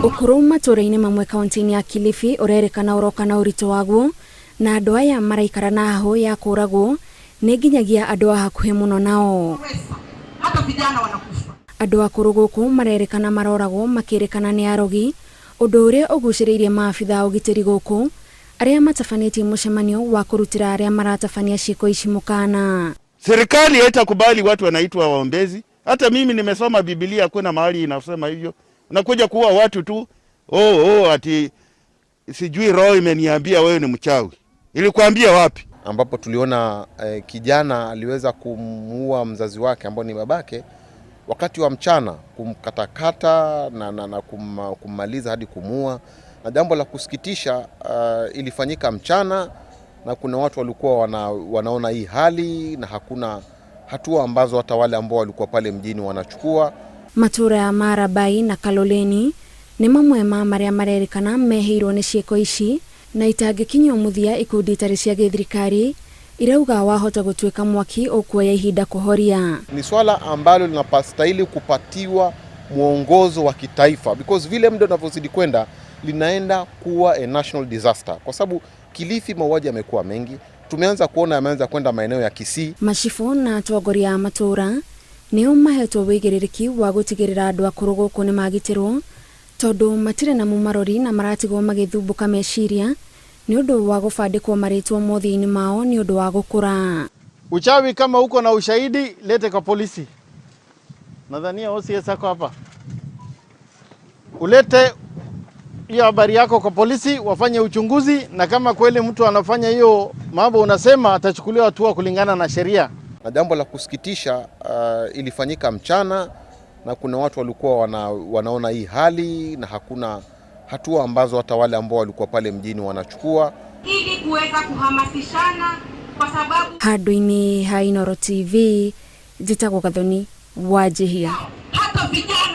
Ũkũrũ matũra-inĩ mamwe kaunti-inĩ ya Kilifi ũrerĩkana ũroka na ũritũ waguo, na andũ aya maraikara na hahũ ya kũragwo nĩ nginyagia andũ a hakuhĩ mũno nao. Hata vijana wanakufa. Andũ akũrũ gũkũ marerĩkana maroragwo makĩrĩkana nĩ arogi, ũndũ ũrĩa ũgucĩrĩirie maabitha a ũgitĩri gũkũ arĩa matabanĩtie mũcemanio wa kũrutĩra arĩa maratabania ciĩko ici mũkana. Serikali haitakubali watu wanaitwa waombezi. Hata mimi nimesoma Biblia, hakuna mahali inasema hivyo. Unakuja kuua watu tu, oh, ati sijui roho imeniambia wewe ni mchawi. Ilikuambia wapi? Ambapo tuliona kijana aliweza kumuua mzazi wake ambao ni babake wakati wa mchana, kumkatakata na kummaliza hadi kumuua. Na jambo la kusikitisha, ilifanyika mchana na kuna watu walikuwa wanaona hii hali na hakuna hatua ambazo hata wale ambao walikuwa pale mjini wanachukua. Matura ya Marabai na Kaloleni nĩ mamwe ma marĩa marerĩkana mehĩirwo nĩ ciĩko ici, na itangĩkinyio mũthia ikundi itarĩ cia gĩthirikari irauga wahota gũtuĩka mwaki ũkuoya ihinda kũhoria. Ni swala ambalo linapastahili kupatiwa mwongozo wa kitaifa because vile muda unavyozidi kwenda linaenda kuwa a national disaster, kwa sababu Kilifi mauaji yamekuwa mengi, tumeanza kuona yameanza kwenda maeneo ya Kisii. Macibũ na atongoria a matũra nĩo mahetwo wĩigĩrĩrĩki wa gũtigĩrĩra andũ akũrũ gũkũ nĩ magitĩrwo, tondũ matirĩ na mũmarori na maratigwo magĩthumbũka meciria nĩ ũndũ wa gũbandĩkwo marĩtwa mothiũ-inĩ mao nĩ ũndũ wa gũkũra. Uchawi kama uko na ushahidi, lete kwa polisi. Nadhania OCS ako hapa. Ulete hiyo habari yako kwa polisi, wafanye uchunguzi, na kama kweli mtu anafanya hiyo mambo unasema, atachukuliwa hatua kulingana na sheria. Na jambo la kusikitisha, ilifanyika mchana na kuna watu walikuwa wanaona hii hali na hakuna hatua ambazo hata wale ambao walikuwa pale mjini wanachukua. Ili kuweza kuhamasishana kwa sababu Handũ-inĩ ha Inooro TV, njĩtagwo Gathoni Wanjihia. Hata vijana